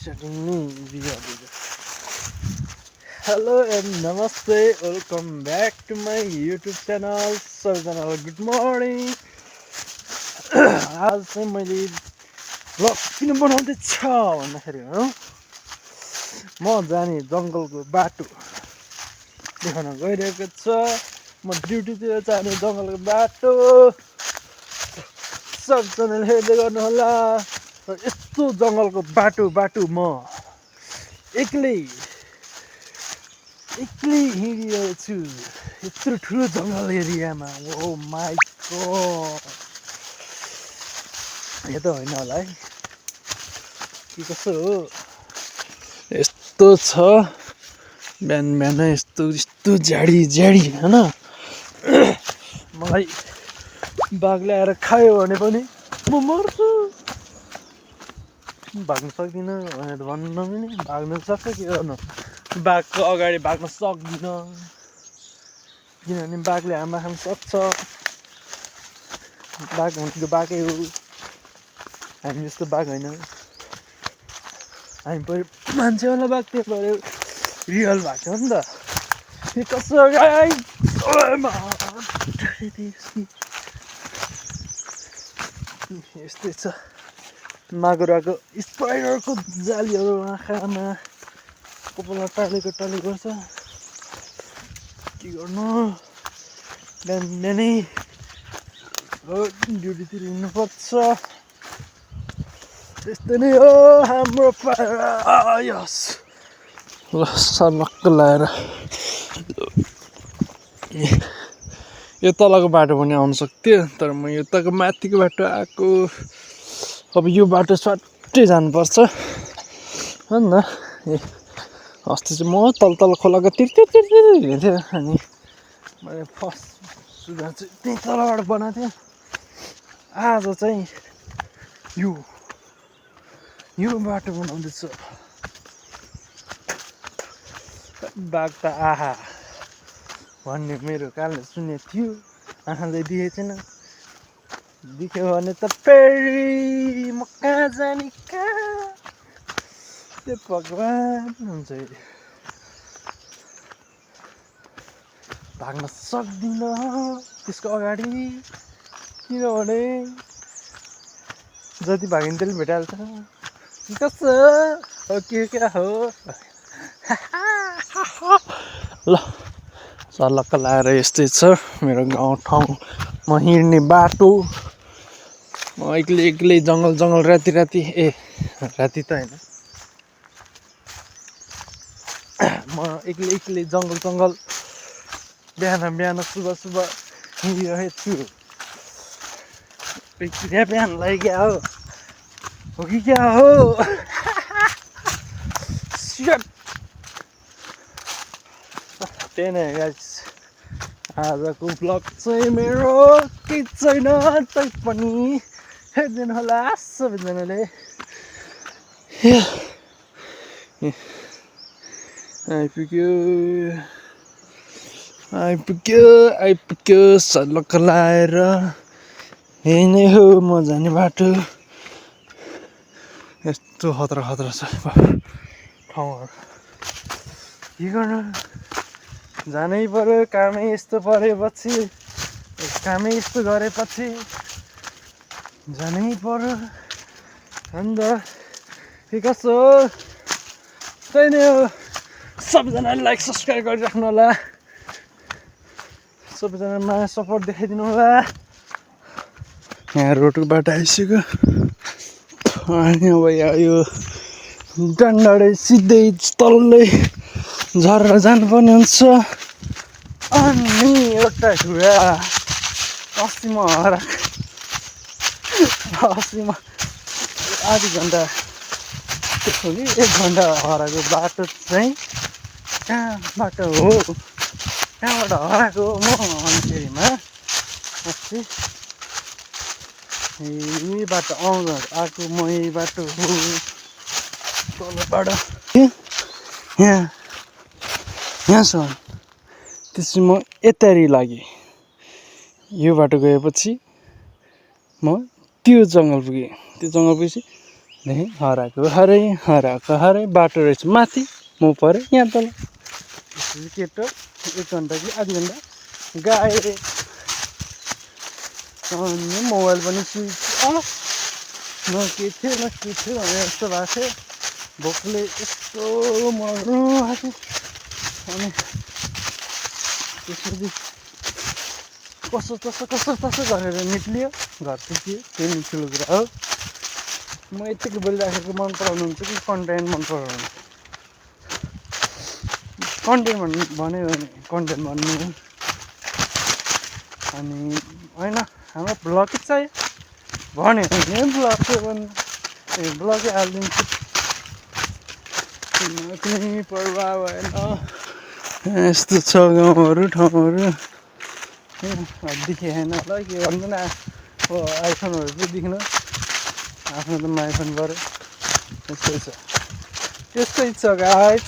Hello and namaste. Welcome back to my YouTube channel. सबैजनालाई good morning. आज चाहिँ मैले भ्लग किन बनाउँदैछ भन्दाखेरि म जाने जङ्गलको बाटो देखाउन गइरहेको छ। म ड्युटीतिर जाने जङ्गलको बाटो सबैजनाले हेर्दै गर्नु होला। र यस्तो जङ्गलको बाटो म एक्लै हिँडिरहेको छु यत्रो ठुलो जङ्गल एरियामा। ओ माई गॉड, यो त होइन होला है, के कसो हो? यस्तो छ बिहान बिहान यस्तो झाडी होइन। मलाई बाघले आएर खायो भने पनि म मर्छु। भाग्न सक्दिनँ भनेर भन्नु नमिल्ने, भाग्नु सक्छ के गर्नु। बाघको अगाडि भाग्न सक्दिनँ किनभने बाघले हामला खान सक्छ। बाघ भनेको बाघै हो, हामी जस्तो बाघ होइन। हामी पऱ्यो मान्छेवाला बाघ, त्यो पऱ्यो रियल बाघ हो नि त। यो कसो यस्तै छ मागुराको स्पाइडरको जालीहरू आँखामा कपालमा टालेको गर्छ। के गर्नु, बिहान बिहानै ड्युटीतिर हिँड्नुपर्छ। त्यस्तै नै हो हाम्रो यस। ल सर्लक्क लाएर यो तलको बाटो पनि आउनु सक्थ्यो, तर म यो तलको माथिको बाटो आएको। अब यो बाटो स्वाट्टै जानुपर्छ हो नि त। अस्ति चाहिँ म तल खोलाको तिर्तिर हिँड्थेँ अनि मैले फर्स्ट सुरुवात चाहिँ त्यही तलबाट बनाएको थिएँ। आज चाहिँ यो बाटो बनाउँदैछ। बाघ त आहा भन्ने मेरो कालले सुनेको थियो, आँखाले देखेको छैन। देख्यो भने त फेरि म कहाँ जाने, कहाँ त्यो भगवान् हुन्छ। भाग्न सक्दिनँ त्यसको अगाडि, किनभने जति भाग्यो त्यसले भेटाइहाल्छ। कस्तो हो के क्या हो ल सर्लक्क लाएर यस्तै छ मेरो गाउँठाउँमा हिँड्ने बाटो। म एक्लै जङ्गल राति राति त होइन, म एक्लै जङ्गल बिहान सुबह हिँडिरहेको छु। बिहानलाई क्या हो कि क्या हो त्यही नै गाइस। आजको ब्लग चाहिँ मेरो केही छैन तैपनि हेरिदिनु होला सबैजनाले। आइपुग्यो सर्लक्क लाएर। यही नै हो म जाने बाटो। यस्तो खतरा छ ठाउँहरू, के गर्नु, जानै पर्यो। कामै यस्तो परेपछि, कामै यस्तो गरेपछि जानै पर्यो अन्त के कसो हो। त्यही नै हो, सबैजनाले लाइक सब्सक्राइब गरिराख्नु होला, सबैजना माया सपोर्ट देखाइदिनु होला। यहाँ रोडको बाटो आइसक्यो अनि अब यो डाँडाडै सिधै तल्लै झरेर जानुपर्ने हुन्छ। अनि एउटा कुरा अस्तिमा आधी घन्टा त्यसो कि 1 घन्टा हराएको बाटो चाहिँ कहाँबाट हराएको म भन्दाखेरिमा अस्ति यही बाटो आएको म यही बाटो हो तलबाट यहाँसम्म। त्यसपछि म यतारी लागेँ, यो बाटो गएपछि म त्यो जङ्गल पुगेँ। त्यो जङ्गल पुगेपछि हराएको हराइ बाटो रहेछ माथि म परे यहाँ तल केटो 1 घन्टा कि आधी घन्टा गाए अनि मोबाइल पनि स्विच अफ न के थियो भने जस्तो भएको थियो भोकले यस्तो मर्नु आएको अनि त्यसपछि कसो तसो गरेर निक्लियो घर पुग्यो त्यही ठुलो कुरा हो म यतिकै बोलिराखेको मन पराउनुहुन्छ कि कन्टेन्ट मन पराउनु कन्टेन्ट भन्यो भने कन्टेन्ट भन्नु अनि होइन हाम्रो ब्लगै चाहियो भन्यो भने ब्लगै हालिदिन्छु कुनै परवाह भएन यस्तो छ गाउँहरू ठाउँहरू देखेन ल के भन्नु न अब आइफोनहरू चाहिँ देख्नु आफ्नो त आइफोन गऱ्यो त्यस्तै छ गाइस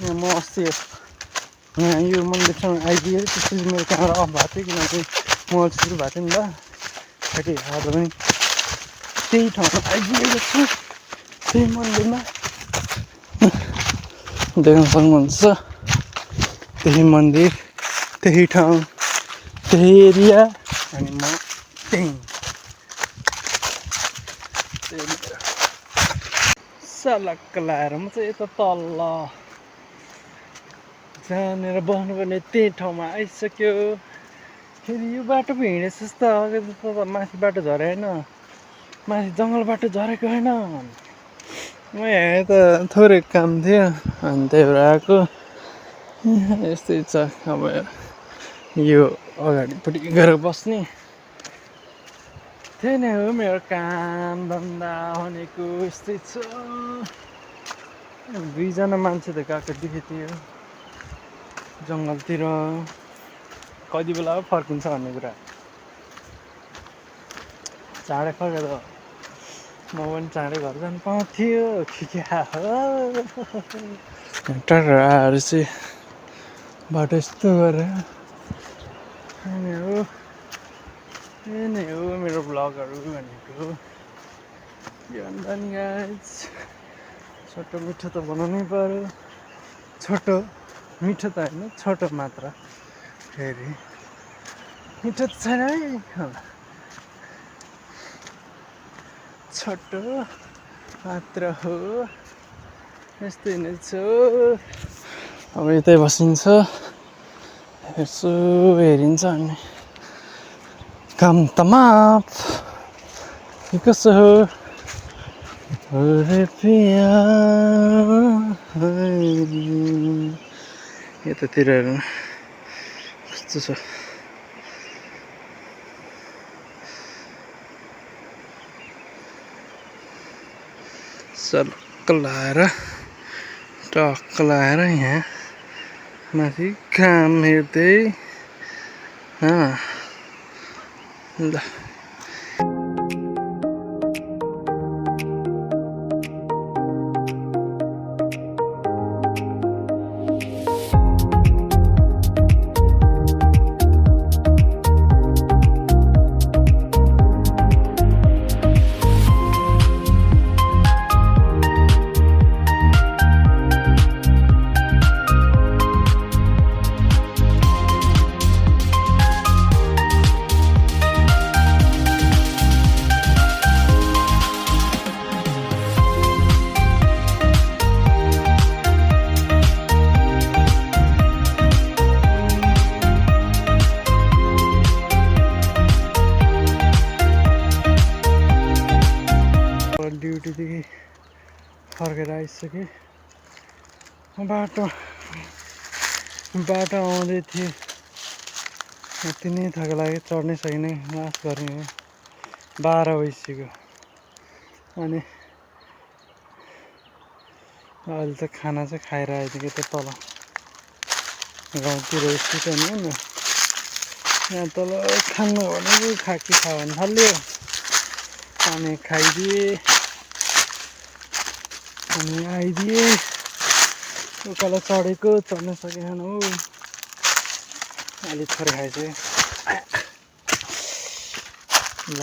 म अस्ति यहाँ यो मन्दिरसँग आइदिएँ त्यसपछि मेरो क्यामेरा अफ भएको थियो किनकि मोबाइल सुरु भएको थियो नि त ठ्याक्कै आज पनि त्यही ठाउँमा आइदिएको छु त्यही मन्दिरमा देख्न सक्नुहुन्छ त्यही मन्दिर त्यही ठाउँ त्यही एरिया अनि म त्यही सलक्क लाएर म चाहिँ यता तल जहाँनिर बस्नुपर्ने त्यही ठाउँमा आइसक्यो फेरि यो बाटो पो हिँडेछ जस्तो त माथि बाटो झरे होइन माथि जङ्गल बाटो झरेको होइन म यहाँ त थोरै काम थियो अनि त्यही भएर आएको यस्तै छ अब यो अगाडिपट्टि गएर बस्ने त्यही नै हो मेरो काम धन्दा भनेको यस्तै छ 2 जना मान्छे त गएको देखेको थियो जङ्गलतिर कति बेला फर्किन्छ भन्ने कुरा चाँडै फर्केर म पनि चाँडै घर जानु पाउँथ्यो टाढा आएर चाहिँ बाटो यस्तो गरेर यही नै हो मेरो भ्लगहरू भनेको के भन्दा नि गाइस छोटो मिठो त बनाउनै पर्यो छोटो मिठो त होइन छोटो मात्र फेरि मिठो त छैन है छोटो मात्र हो यस्तै नै छ अब यतै बसिन्छ यसो हेरिन्छ अनि काम तमाम कसो हो रे पिया यतातिर हेर्नु कस्तो छ सलक्क लाएर टक्क लाएर यहाँ माथि काम हेर्दै ल ड्युटीदेखि फर्केर आइसकेँ बाटो आउँदै थिएँ यति नै थका लाग्यो चढ्नै सकिने माफ गर्ने 12 बजिसक्यो अनि अहिले त खाना चाहिँ खाएर आइदिएको त तल गाउँतिर स्थित होइन न यहाँ तल खानु भनेको खाकी खा भन्नु थाल्यो अनि खाइदिएँ अनि आइदिएँ उकालो चढेको चढ्न सकेन हो अलि थोरै खाइदिएँ ल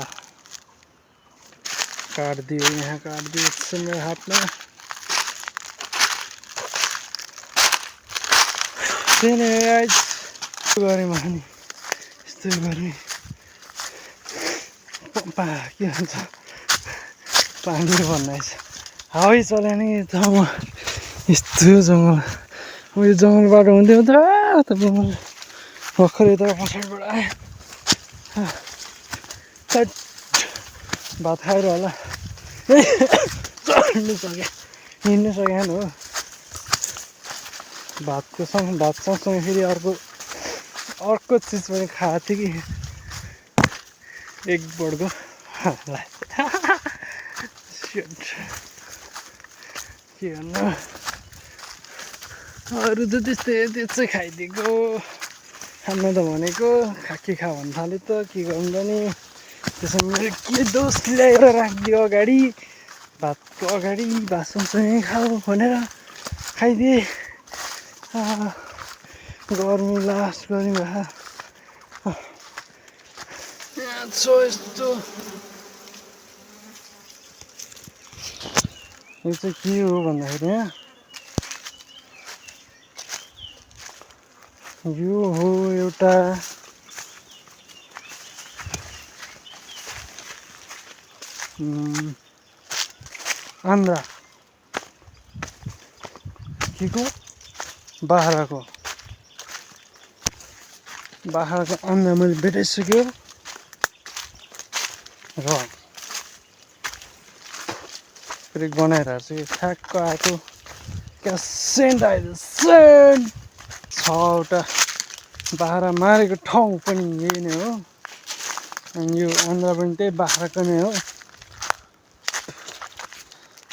काटिदियो यहाँ काटिदियो यस्तो मेरो हातमा त्यही नै गाइस गरेमा नि यस्तो गर्ने के भन्छ पानी भन्दैछ हावै चल्यो नि ठाउँमा यस्तो जङ्गल यो जङ्गल बाटो हुँदै हुँदा तपाईँ भर्खर यता पछाडिबाट आएँ भात खाएर होला चढ्नु सक्यो हिँड्नु सकेन हो भात सँगसँगै फेरि अर्को चिज पनि खाएको थिएँ कि एक बडको के भन्नु अरू त त्यस्तै त्यो चाहिँ खाइदिएको खानु त भनेको के खा भन्नु थाल्यो त के गर्नु त नि त्यसमा मेरो के दोष ल्याएर राखिदियो अगाडि भातको अगाडि भातसँगसँगै खाऊ भनेर खाइदिएँ गर्मी लास्ट गर्मी भए छ यस्तो यो चाहिँ के हो भन्दाखेरि यहाँ यो हो एउटा आन्द्रा के को बाख्राको आन्द्रा मैले भेटाइसक्यो र फेरि बनाएर चाहिँ ठ्याक्क आएको क्या सेन्ट आयो सेन्ट छवटा बाख्रा मारेको ठाउँ पनि यही नै हो अनि यो आन्द्रा पनि त्यही बाख्राको नै हो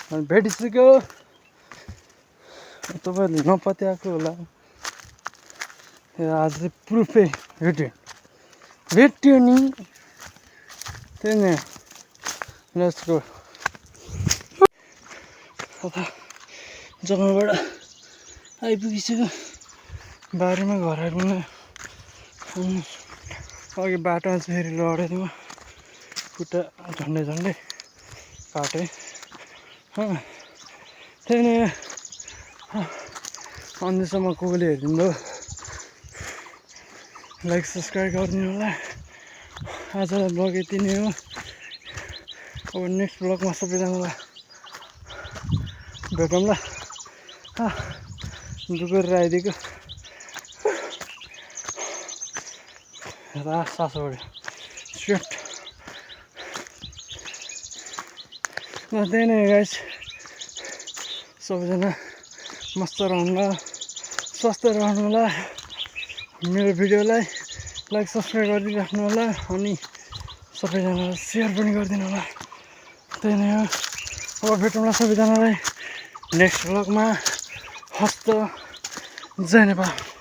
अनि भेटिसक्यो तपाईँहरूले नपत्याएको होला आज चाहिँ प्रुफै भेट्यो नि त्यही नै लेट्स गो जङ्गलबाट आइपुगिसक्यो बारीमा घर आइपुग्न अनि अघि बाटोमा चाहिँ फेरि लडेँ थियो खुट्टा झन्डै काटेँ त्यही नै अन्त्यसम्म कोले हेरिदिनु भयो लाइक सब्सक्राइब गरिदिनु होला आजलाई ब्लग यति नै हो अब नेक्स्ट ब्लगमा सबैजनालाई भेटौँला दुखेर आइदिएको सासो बढ्यो स्वेट त्यही नै गाइस सबैजना मस्त रहनुहोला स्वस्थ रहनुहोला मेरो भिडियोलाई लाइक सब्सक्राइब गरिदिइराख्नु होला अनि सबैजनालाई सेयर पनि गरिदिनु होला त्यही नै हो अब भेटौँला सबैजनालाई नेक्स्ट ब्लगमा हस्त जय नेपाल।